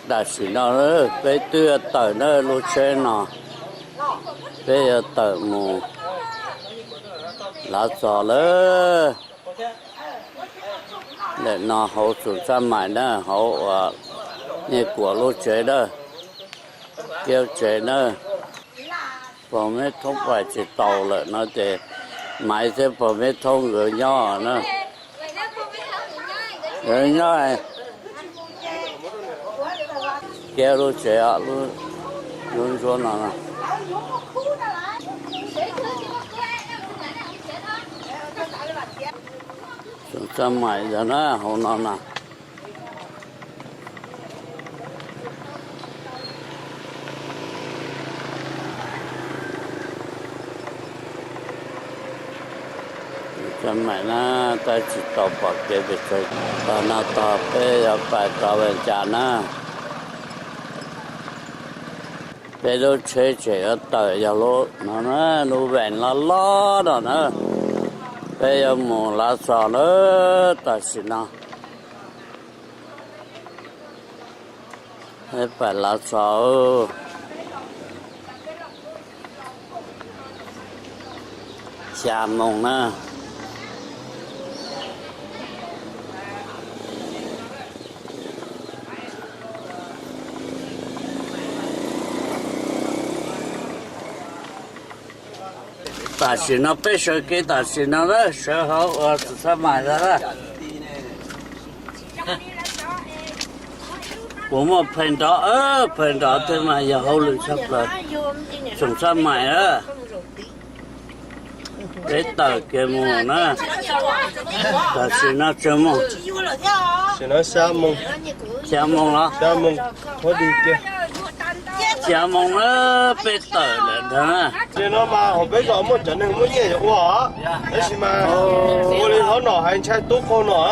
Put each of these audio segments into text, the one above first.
Tam sim no peb twb yuav tawm na lub tsheb no, peb yuav tawm mus Lav Txos lawm. Ntawm no hauv Txoov Xab Mais na, hauv uas Nyiaj Kuam lub tsev na, Kiab tsev na. Pog Meb Thoob pais tsis taus lawm no ces Maiv thiab Pog Meb Thoob nkawd nyob na. Nkawd nyob Kiab lub tsev, lub ntsuab no. Txoov Xab Mais ntawd na, hauv no na. Txoov Xab Mais na, tab tsis tau pom kev pes tsawg. Tog no tog peb yuav pais rau Vees Cas na. Peb lub tsheb tseem yuav tawm yog lub no na, lub vees loj loj no na. Peb yuav mus Lav Txos na, tam sim no. Peb pais Lav Txos xya moos na. Tam sim no peb sawv kev tam sim no na, sawv hauv uas Txoov Xab Mais ntawd na. Puas muaj phais nrov? Phais nrov thiab mas yog hauj lwm tshaj plaws. Txoov Xab Mais na. Peb tawm kiag mus na. Tam sim no tsawg moos? Xya moos los? Xya moos na, peb tawm lawm ntag. Ces no mas hauv peb zos muaj cov neeg muaj nyiaj yuav ua, tab sis mas ua li hlob nom hais ntshai tub qaug nom.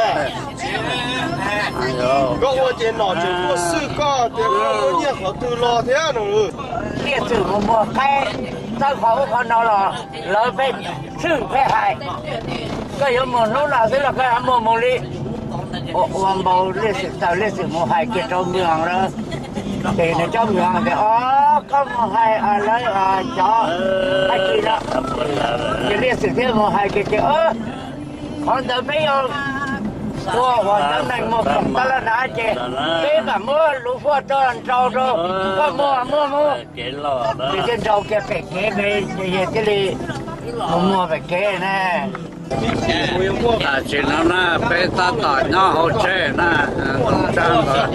Koj ua ces nom tseem tuaj xwj koj tias koj muaj nyiaj qhov twg los thiab no. Liaj Txwm mus muag qaib txawb qhov ub qhov no los lawv peb tshwj peb hais. Koj yuav mus hnub no xwb los koj yuav muag mus li. Ua ua npau Liaj Txwm tawm, Liaj Txwm mus hais kiag rau Npws Hoos lawm. Ces nws cov Npws Hoos tias, o, koj mus hais lawv cov hais kis no. Ces Liaj Txwm thiaj mus hais kiag tias, qhov ntawd peb yuav ua ua teeb meem muag khoom taj laj na ces peb mam muab lus huaj rau nrau rau koj muag muag mus. Ces thiaj nrau kiag pem kev, yog thiaj li mus muag pem kev na. Tam sim no na peb tab tom nyob hauv tsheb na, tshab ntawd,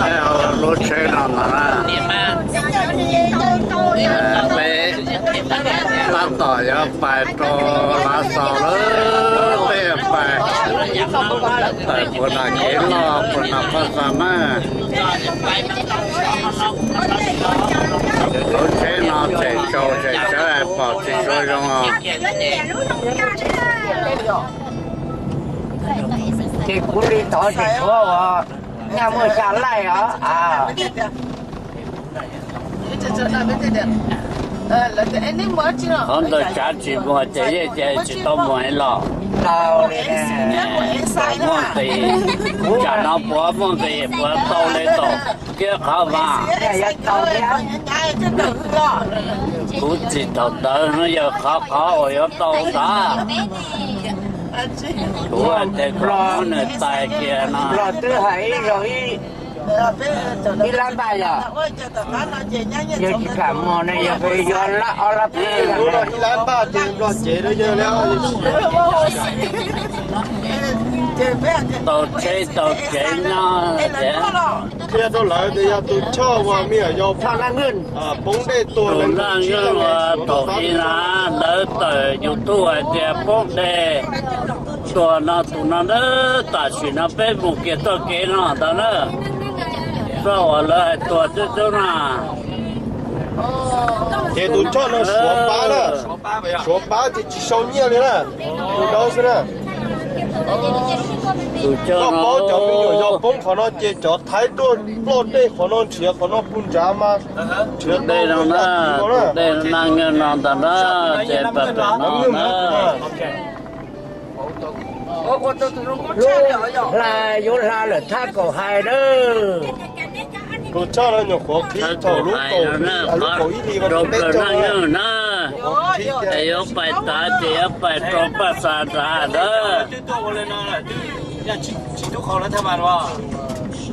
peb hauv lub tsheb no ntag na. Peb tab tom yuav pais rau Lav Xos lawm, peb yuav pais tawm puag nram kev loj puag nram Paj Xas na. Lub tsheb no tseem tsaus tseem tsawv pom tsis tshua zoo os. Ces kuv li tod tsis tshua uas nyaj muaj xya laij os. Qhov ntawd tsav tsis muag ces yeej ces tsis tau muag los. Puas muaj nqis, tsam no puas muaj nqis puas tau li tau kiag qhov mas. Kuv txiv thaum ntawd no yog qhov qhov uas yuav tau ntag. Kuv hais tias kom muab nws tais kiag no. Los twb hais ib zaug ib, ib lab npaj yog, yog tsis kam muag ne yog yuav lab ob lab peb lab. Ib lab npaj ces nplog cev rau yawg li. Tau tsheb tau kev nyob thiab. Qhia rau lawv tias yog tus choj uas me nyuam yaus poob dej tuag, tus naj nyob uas thaum i na lawv tawm YouTube hais tias poob dej tuag no, tus no na, tam sim no peb mus kiag txoj kev no ntag na. Txoj uas lawv hais tuag coob coob na. Ces tus choj no Suav pab na, Suav pab ces tsis sau nyiaj li na, tus dawb xwb na. Koj paub cov me nyuam yaus poob qhov no ces cov Thaib tuaj ploj dej qhov no nrhiav qhov no puag nrad mas nrhiav tau dej no na, tus dej naj nyob no ntag na, ces pab pem no na. Hla yuav hla lawm thab kaum hais nawb. Tus tshaj no nyuam qhuav qhib thaum lub kaum, lub kaum ib hlis rau peb caug na. Es yuav pais tav ces yuav pais rau Paj Xas nrad na.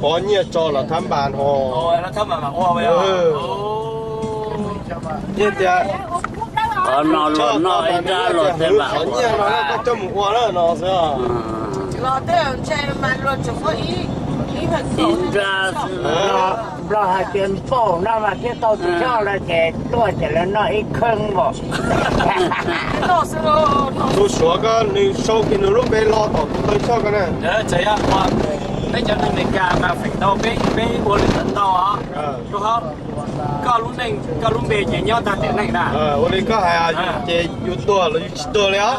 Qhov nyiaj tso los thab npas ho. Nyiaj tias qhov no los noj ib nrab los tej mam qhov nyiaj no koj coj mus ua na no xwb. Ib nrab xwb. Nplog hais tias npauj no mas thiaj tau tus tshaj lawm ces tuaj ces lawv noj ib kheeb npaum. Tus Suav ko nws sau kiag nws lub npe los tom tus taw tshaj ko na. Peb cov neeg Amelikas mas feem ntau peb, peb ua lwm ntau os. Koj lub neej, koj lub npe ces nyob tag tiam neeg na. Ua li koj hais ces yus tuag los yus tsis tuag li os.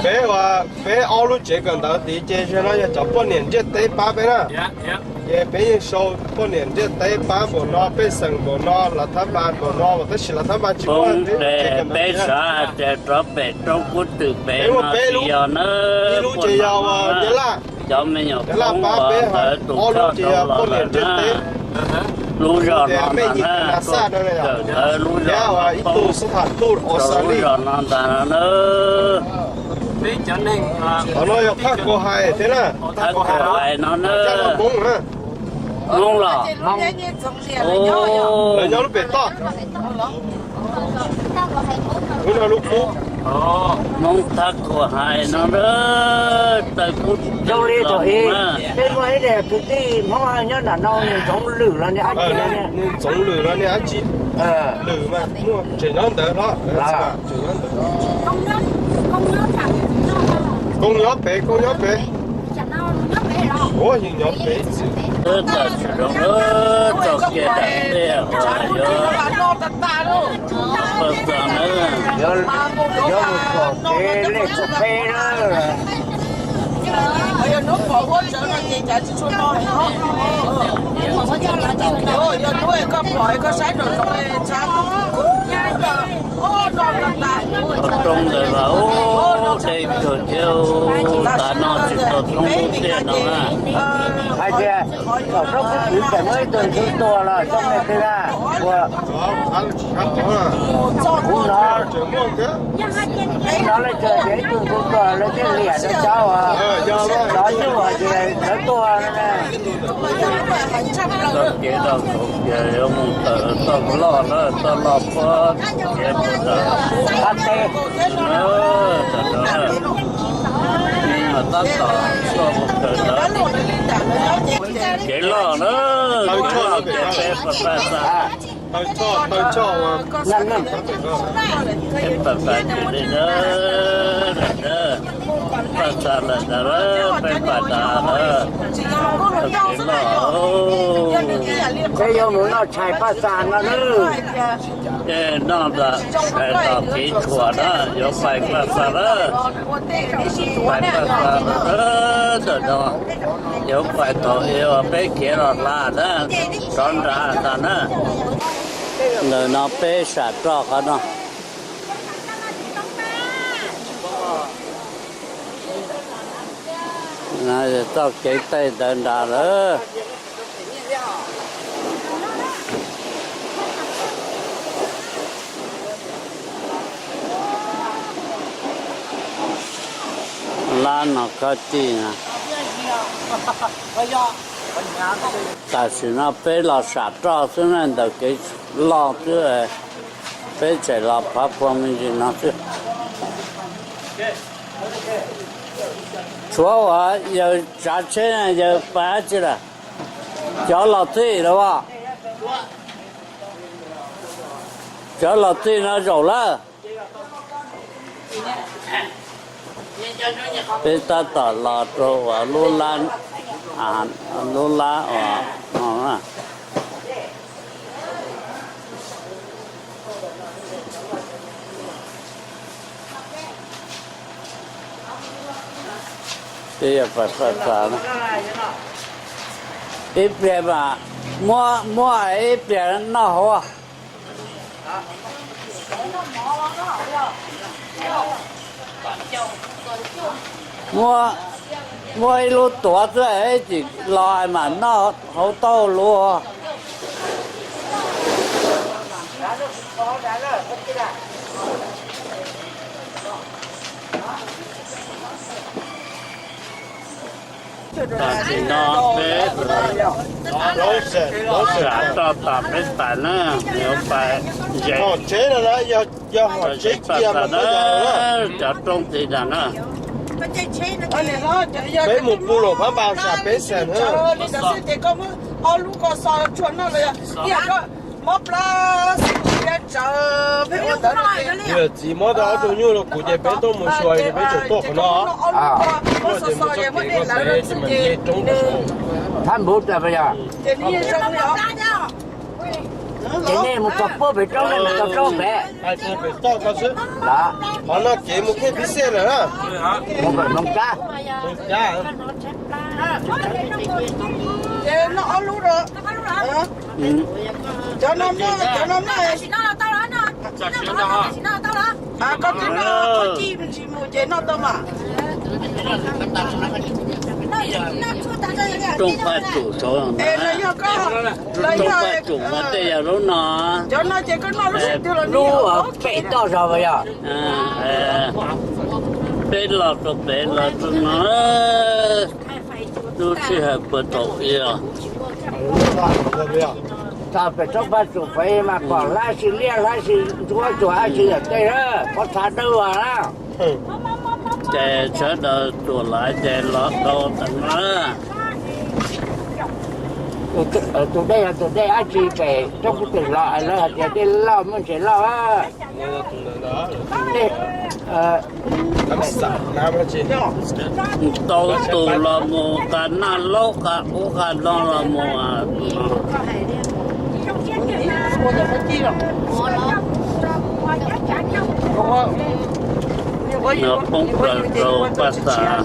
Peb, peb ob lub tsev kawm ntawv tid ces zaum no yog cov poj niam ntiaj teb pab peb na. Ces peb yeej sau poj niam ntiaj teb pab npaum no, pej xeem npaum no, los thab npas npaum no, tab sis los thab npas tsis muaj. Peb xav hais tias rov pem roob kub twm pem no tsis yog na, ib lub ces yog Nyab Laj, cov me nyuam Nyab Laj pab peb, ob lub ces yog poj niam ntiaj teb. Lub zos no ntag na, kawm ntawv lub zos no, ib tug xab tham tug os, lub zos no ntag no na. Qhov no yog Thaj Kuam Hais thiab na. Thaj Kuam Hais no na. Hmoob los? Lawv nyob lub pem toj. Lub no lub qub. Hmoob Thaj Kuam Hais no na. Taw kub zoo li thaum ub peb muaj ib daim kwv tij Hmoob nyob nram no, nws Ntxoov Lwm los nws dab tsi, nws Ntxoov Lwm los nws dab tsi, Lwm mas muaj tseem nyob ntawd los. Koob nyob pem, Koob nyob pem. Ua yus nyob pem. Tam sim no txoj kev dam teb uas yuav, yuav mus pom kev lej txoj peb na. Roob ntawd mas ub, deb kawg thiab, tav no tsis tau roob lub tiaj no na. Hais tias thaum roob kub twm tseem muaj ib tug ntxhw tuag los txoj me twg na, uas kuv hnov, hnov lej txawm tias ib tug ntxhw tuag lawv thiaj liam rau cov uas cov nyuj ces lawv tuag na. Txoj kev daj kaum ces yuav mus tawm txoj loj na, txoj loj puag kev mus tawm qab teb. Tam no na, tab tom tuaj mus tawm ntawd. Kev loj na, kev loj kev peb pab pab xa. Peb pab pab ces li na, pab xa lawm ntag, peb pab xa lawm. Kev loj. Peb yuav mus noj tshais pab xa no na. Noj ntawm tshais tom kev tshuam na, yuav pais pab xa lawm. Pais pab xa lawm ntawm no. Yuav pais thaum es uas peb khiav los hla na, rov nrad ntag na. Ntawm no peb sam roj qhov no. Txoj kev tej ntawd nrad lawm. Lab no khob tij na. Tam sim no peb los sam roj xwb na, ntawm kev loj xwb, peb tseem los phav phuag me ntsis no xwb. Tshuav uas yawg tsav tsheb na, yawg pab tsi lawm? Cov los txij lawm as. Cov los txij no zaum lawm. Peb tab tom los rau uas lub lab, lub lab uas no na. Peb yuav pais pab xa na. Ib pliag mas muab, muab ib pliag noj hauv. Muab, Muaj ib lub tuav xwb, tsis los mas noj hauv tau luag. Tam sim no peb sam rau tom peb pais na, pais ntses, pais pais na, cov rooj tid tas na. Peb mus pw lawm phab npas sam peb sam na. Yog txiv muab tau ob tug nyuj rau kuv ces peb tuaj mus xyuas ces peb tseem tuaj qhov no. Thab npuv tas yog. Ces nej mus txog puag pem roob, nej mus txog roob pem. Qhov no kev mus kiag pib xej lawm na. Mus pem Hmoob Kab. Cov no, cov no, cov no, koj twb noj tsis mus ces noj tau mas. Rooj Paj Tsum saud, Rooj Paj Tsum mas tej yog lub no, lub pem toj zog yog. Peb los rau pem los rau no, lub sij hawm puag thaum ub. Txog pem Rooj Paj Tsum pem mas pom hlab si liaj hlab si ntsuab tsuas dab tsi yam tej na, pob txha dawb vag na. Ces sawv daws tsuas lawm ces los tau tas no. Tus dej yog tus dej dab tsi pem roob Paj Tsum los lawv hais tias dej loj muaj ntses loj. Tau tus los mus qas naj laub qas ub qas no los mus. No poob plaws rau Paj Xas.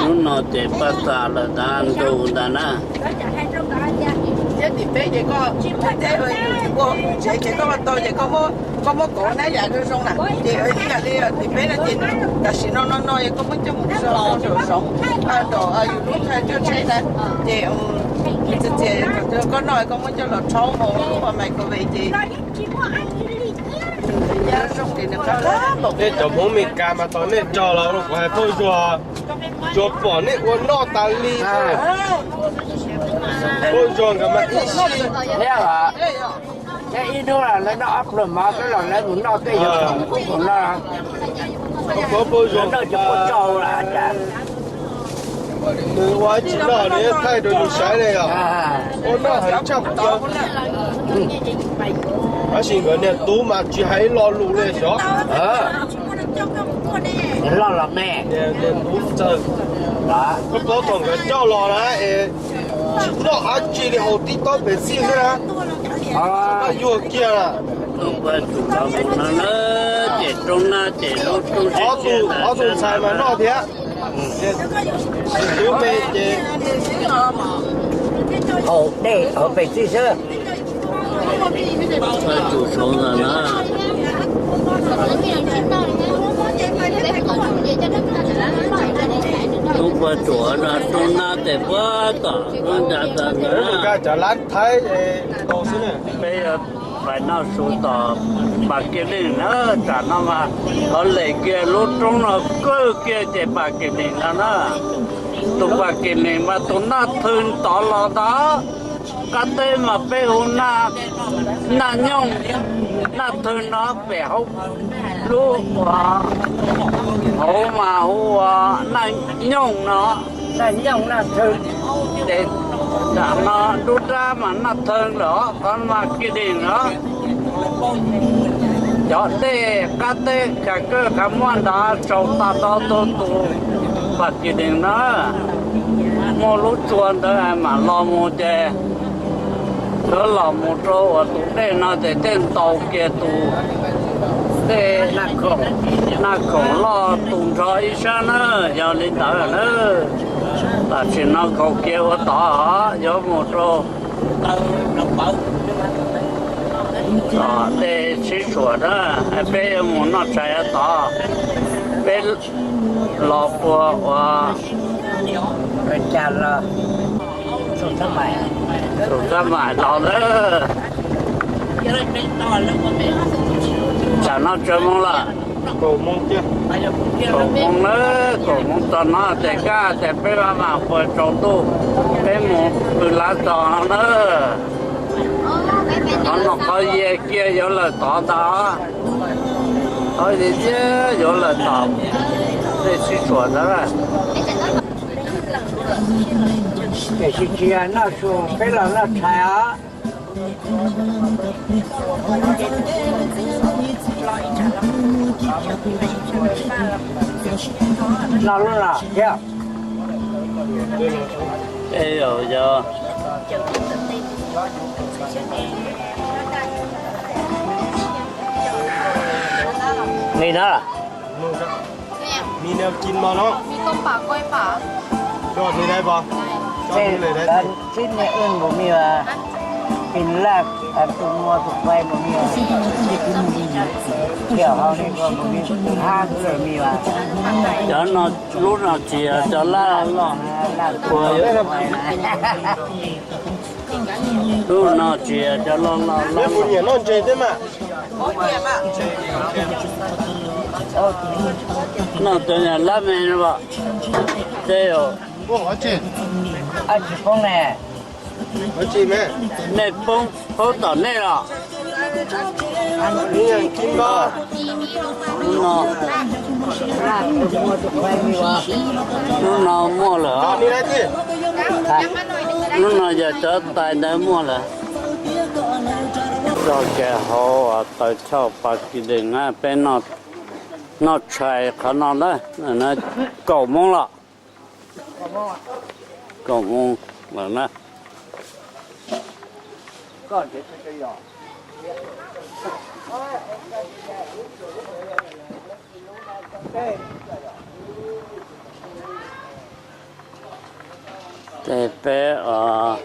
Hnub no ces Paj Xas lawm ntag, ntuj ntag na. Koj muab kaum nab yam zoo zoo na, ces ib yam li tim peb no ces tam sim no no no es koj muab coj mus so rau saum zoov, rau yus lub thaj coj tsheb na, ces txias txias koj noj koj muab coj los rhaub mus lub microwave ces. Nej cov Hmoob Mes Kas mas tau nej tso los kuv hais Phauj Zuag, tsuas pom nej ua noj tas li. Phauj Zuag nkawd mas ib sij, ib hnub lawv noj ob pluag mov xwb los lawv mus noj tej yam khoom no. Phauj Zuag noj cov kua tsau lawm. Nws ua tsis noj nws thaij rau yus saib li os. Ua noj heev tshaj plaws. Tab sis nkawd niag tub mas tsis hais ib lo lus li xyov. Loj los me. Niag tub txawg. Koj paub thaum nkawd coj los na es tsis noj dab tsi li, haus tib taub pes xij xwb na. Yuag kiag. Ces roob na ces lub roob, ob tug, ob tug ntxhais mas noj thiab. Tub me ces haus dej haus pes xij xwb. Paj Tsum saud ntag na. Tub Paj Tsum no roob na ces puag tom lub nra tas na. Peb yuav pais noj su tom Pas Kiv Leej na, tam no mas thov lem kiag lub roob no kawg kiag ces Pas Kiv Leej no na. Tus Pas Kiv Leej mas tus Naj Thwg tod los ntag. Qab teb mas peb hu Naj Nyoog, Naj Thwg no pem hauv lub uas hauv mas hu ua Naj Nyoog no, Naj Nyoog Naj Thwg. Ces tam no nruab nrab mas Naj Thwg lawm, qhov mas Kiv Leej lawm. Cov dej qab teb khav kawg khav muaj ntawd tsaus tas rau tus Pas Kiv Leej na. Muaj lub tsua ntawd mam los mus ces yuav los mus rau uas tus dej no ces thiaj ntaus kiag tus dej Naj Khoom loj tus nrho ib sab na, yog li ntawd na. Tam sim no khaus kiag ua tod yuav mus rau tom dej sib suam na, peb yuav mus noj tshais ua tod. Peb los puag ua, Xus Xab Maim los lawm. Tsam no tsawg moos lawm? Kaum moos lawm, kaum moos txog no ces kaj tias peb mam mam puag tsaus ntuj, peb mus pw lav txog no na. Qhov no qhov yias kiag yuav lawm tod ntag. Qhov yias yuav lawm tod, dej sib tshua ntawd. Tiam sis tsis yog noj su, peb los noj tshais os. Noj lub no thiab. Li na. Mì nào chín món đó? Mì tôm pả, quay pả. Cho thì đây bò. Cho thì lấy đấy. Chín này ưng của mì mà. Chín là, à, tôi mua tôi quay của mì mà. Kiểu hôm nay mua của mì, cũng hai cái loại mì mà. Cov no lub no tsis yog cov laj loj. Ua, lub no tsis yog cov loj loj loj. Nyiam noj ntses thiab mas. Noj cov lab me no. Ces nej poob, poob tom nej los? Lub no, lub no muaj lawm os. Lub no yog cov tais ntawd muaj lawm. Tso kev hauv taws choj pas kis dees na, peb noj tshais qhov no na, kaum moos lawm. Kaum moos lawm na. Tej peb os.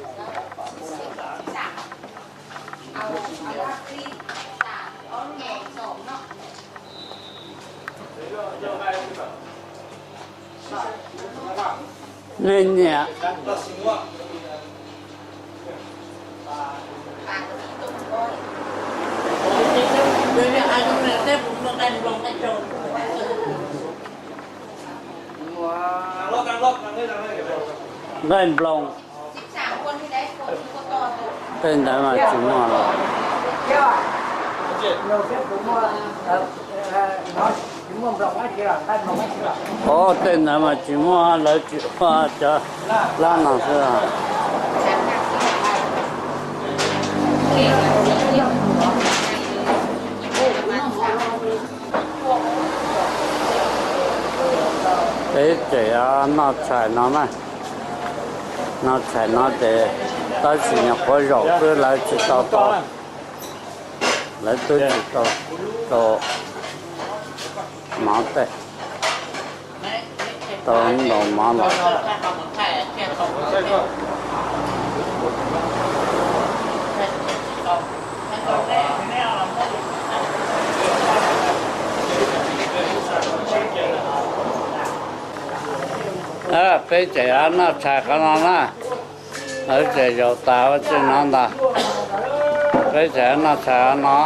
Nej nyiam. Nqaij nploos. Tej ntawd mas tsis muaj los? Ov, tej ntawd mas tsis muaj, lawv tsis ua, cov lab no xwb. Peb tseem noj tshais no na. Noj tshais no ces tab sis nyuam qhuav zaum xwb, lawv tsis tau tau, lawv twb tsis tau tau mov tej, tau ntaus mov los. Peb tseem noj tshais qhov no na. Lawv tseem zaum tas ua tsi no ntag. Peb tseem noj tshais qhov no.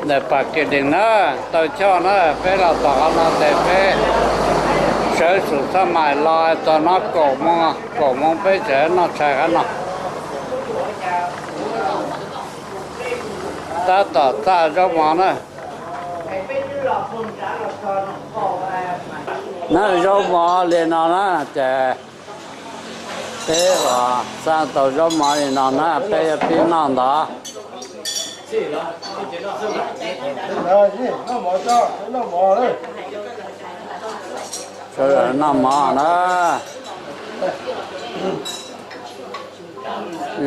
Ntawm pas kiv dees na, taws choj na, peb los tom qhov no ces peb sawv Xus Xab Maim los txog no kaum moos, kaum moos peb tseem noj tshais qhov no. Tab tom txaj zaub mov na. Na zaub mov li no na ces peb uas xaj tau zaub mov li no na peb yuav pib noj ntag. Sawv daws noj mov na.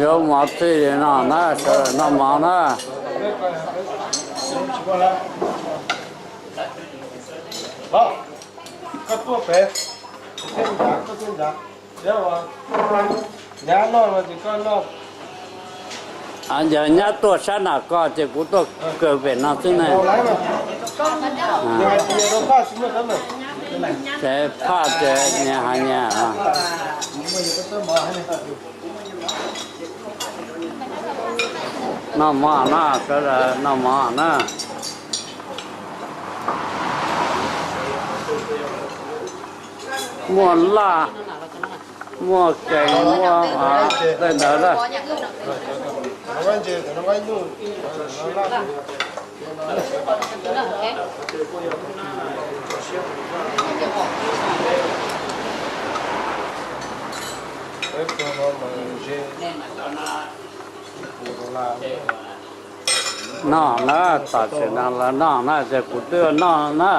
Zaub mov txij li no na, sawv daws noj mov na. Yog nyab tuaj sab nram ko ces kuv tuaj kaw pem no xwb ne. Ces phaj ces nyias hais nyias. Noj mov na, sawv daws noj mov na. Muaj laj, muaj kees, muaj tej ntawd lawm. Noj na, tam sim no lawv noj na ces kuv twb noj na.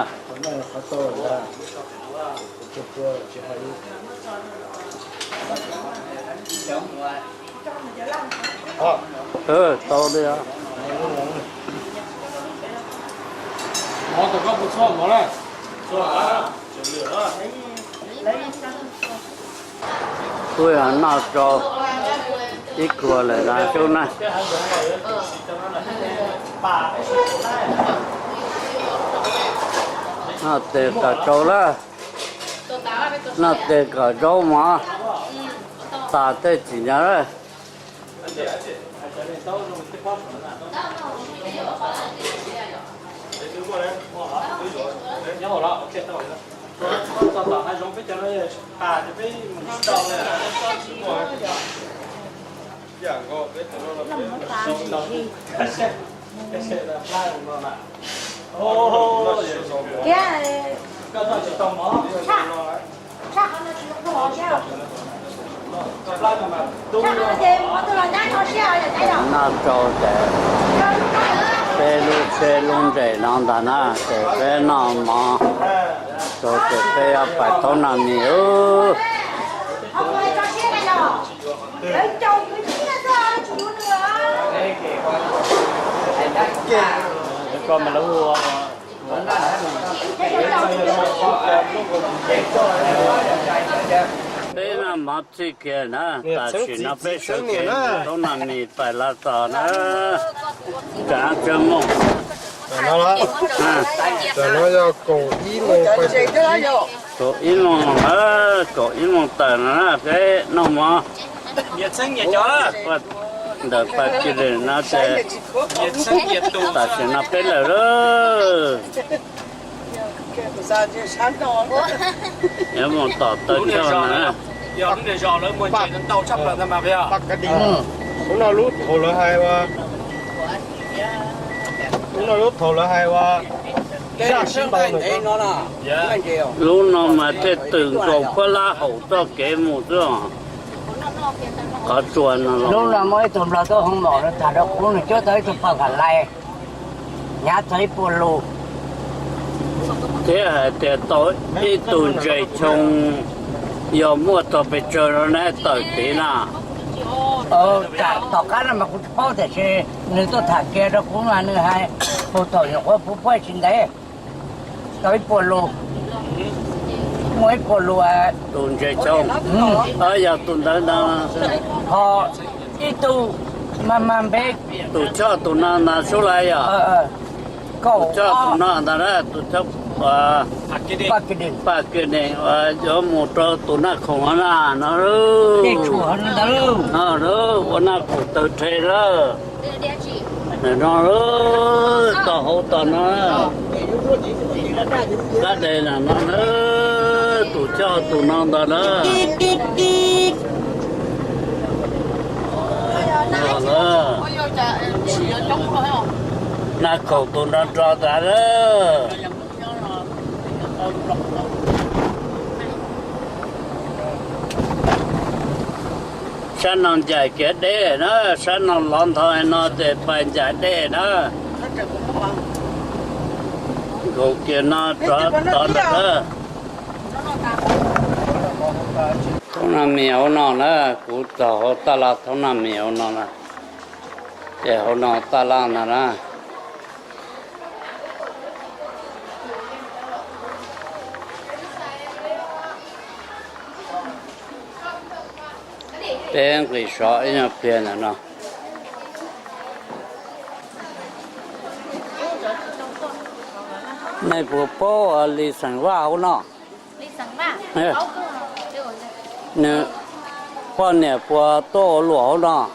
Tau li. Kuj yog noj rau ib kuag lawm na sub na. Noj tes kom tsau lawm, noj tes kom zaub mov tas tej tsis nyob lawm. Noj rau ces peb lub tsheb lub nres no ntag na, ces peb noj mov rau ces peb yuav pais thaub naj mis. Peb noj mov txij kiag na, tam sim no peb sawv kev mus thaub naj mis pais Lav Tos na. Tsav tsa moos, kaum ib moos na, kaum ib moos tawm no na peb noj mov. Ntawm Paj Kis Lees no ces tam sim no peb lawm lauj. Yuav mus tom taw choj na. Lub no lub thaum lawv hais ua, lub no lub thaum lawv hais ua, lub no mas thiaj tws nkaus puab lab haum txoj kev mus xwb os. Qhov tsua no los lub no muaj ib tug nplog tuaj hoo maum no tham rau kuv, nws cuab tau ib tug paj kam lais, hnyav txog ib puas lus, thiab hais tias tau ib tug ntses choo, yog muaj txog pes tsawg no neb tawm tid na. Tom qab no mas kuv tsis paub tiam sis nws tuaj tham kiag rau kuv mas nws hais puag thaum nyuam qhuav puv puab tsis ntev, tau ib puas lus, muaj ib puas lus tus ntses choo, yog tus ntawd ntag. Ho ib tug mas mas npe, tus choj tus no ntag sub lawm yog. Tus choj tus no ntag na, tus choj Paj Kis Lees, yuav mus rau tus Naj Khoom na no. Ua Naj Khoom tawg rhe lawm. Nim no tau hauv tom no, kab de no no na, tus choj tus no ntag na. Naj Khoom tus nrog nrog tas lawm. Sab no ncaim kiag deb na, sab no lov ntho no ces pais ncaim dej na. Nkaus kiag no rov tod lawm na. Thaub naj mis hauv no na, kuv txog hauv taj laj thaub naj mis hauv no na. Ces hauv no taj laj no na. Peb nqis sov ib nyuag pliag ntawm no. Nej puas paub Lis Xeem Vaj hauv no? Nws poj niam puas tuaj ua luam hauv no?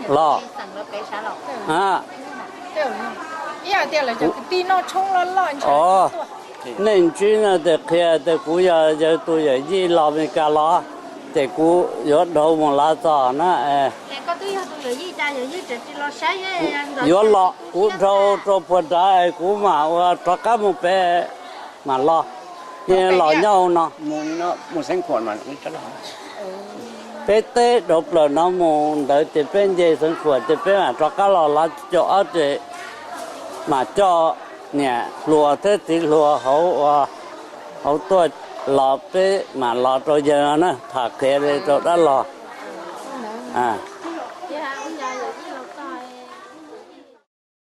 Los, o, nej ntsib no tes qhia tias kuv yog yawg tus yawm yij los Meskas los, ces kuv yuav dhau mus lawv txog na. Yuav los kuv dhau rau puag nrad kuv mam ua rov qab mus pem mam los. Los nyob hauv no. Peb teb dhau plaws no mus ntawd ces peb nce Xeev Khuam ces peb mam rov qab los lawv caum ob ces mam coj niam hluas thiab txiv hluas hauv, hauv tuaj los peb mam los rau yawg no na, tham qhia li rau dab los.